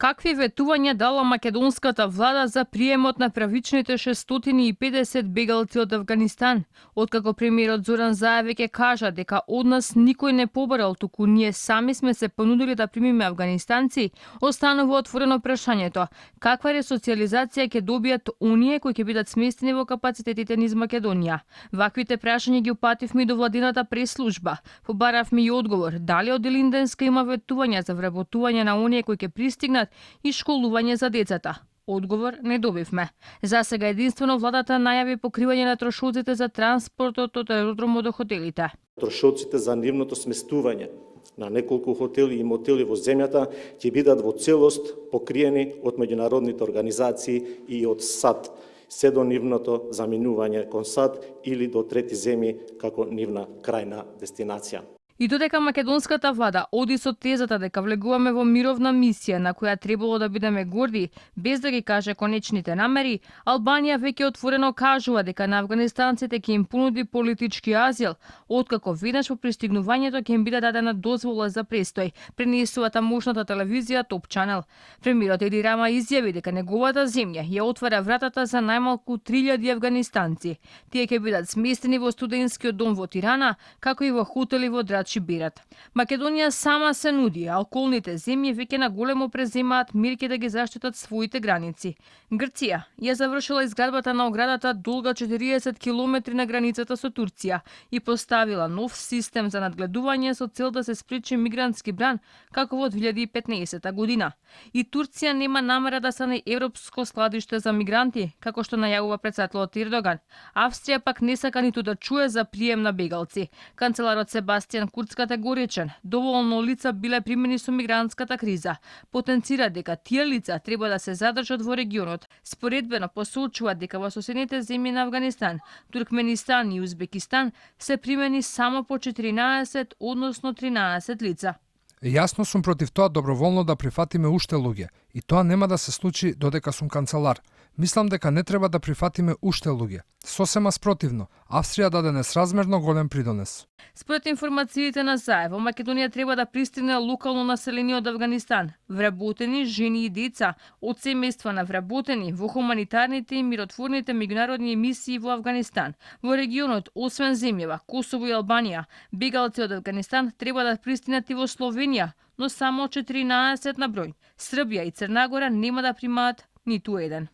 Какви ветувања дала македонската влада за приемот на правичните 650 бегалци од Авганистан? Откако премиерот Зоран Заев ќе кажа дека од нас никој не побарал, туку ние сами сме се понудили да примиме афганистанци, останува отворено прашањето: каква ресоциализација ќе добијат оние кои ќе бидат сместени во капацитетите низ Македонија? Ваквите прашања ги упативме и до владината прес-служба. Побаравме и одговор дали од Илинденска има ветувања за вработување на оние кои ќе пристигнат и школување за децата. Одговор не добивме. За сега единствено владата најави покривање на трошоците за транспортот од аеродромот до хотелите. Трошоците за нивното сместување на неколку хотели и мотели во земјата ќе бидат во целост покриени од меѓународните организации и од САД, се до нивното заминување кон САД или до трети земји како нивна крајна дестинација. И додека македонската влада оди со тезата дека влегуваме во мировна мисија на која требало да бидеме горди, без да ги каже конечните намери, Албанија веќе отворено кажува дека на афганистанците ќе им понуди политички азил, откако веднаш по пристигнувањето ќе им биде дадена дозвола за престој, пренесува тамошната телевизија Топ Чанел. Премиерот Еди Рама изјави дека неговата земја ја отвара вратата за најмалку 3000 афганистанци. Тие ќе бидат сместени во студентскиот дом во Тирана, како и во хотели во Бират. Македонија сама се нуди, а околните земји веќе на големо преземаат мерки да ги заштитат своите граници. Грција ја завршила изградбата на оградата долга 40 километри на границата со Турција и поставила нов систем за надгледување со цел да се спречи мигрантски бран, како во 2015 година. И Турција нема намера да стане европско складиште за мигранти, како што најавува председателот Ердоган. Австрија пак не сака ниту да чуе за прием на бегалци. Канцеларот Себастијан Курц категоричен, доволно лица биле примени со мигрантската криза. Потенцира дека тие лица треба да се задржат во регионот. Споредбено посочува дека во соседните земји на Авганистан, Туркменистан и Узбекистан се примени само по 14, односно 13 лица. Јасно сум против тоа доброволно да прифатиме уште луѓе, и тоа нема да се случи додека сум канцелар. Мислам дека не треба да прифатиме уште луѓе. Сосема спротивно, Австрија даде несразмерно голем придонес. Според информациите на Заев, во Македонија треба да пристигне локално население од Авганистан, вработени жени и деца, од семејства на вработени во хуманитарните и миротворните меѓународни мисии во Авганистан. Во регионот, освен земјава, Косово и Албанија, бегалци од Авганистан треба да пристигнат и во Словенија, но само 14 на број. Србија и Црна Гора нема да примаат ниту еден.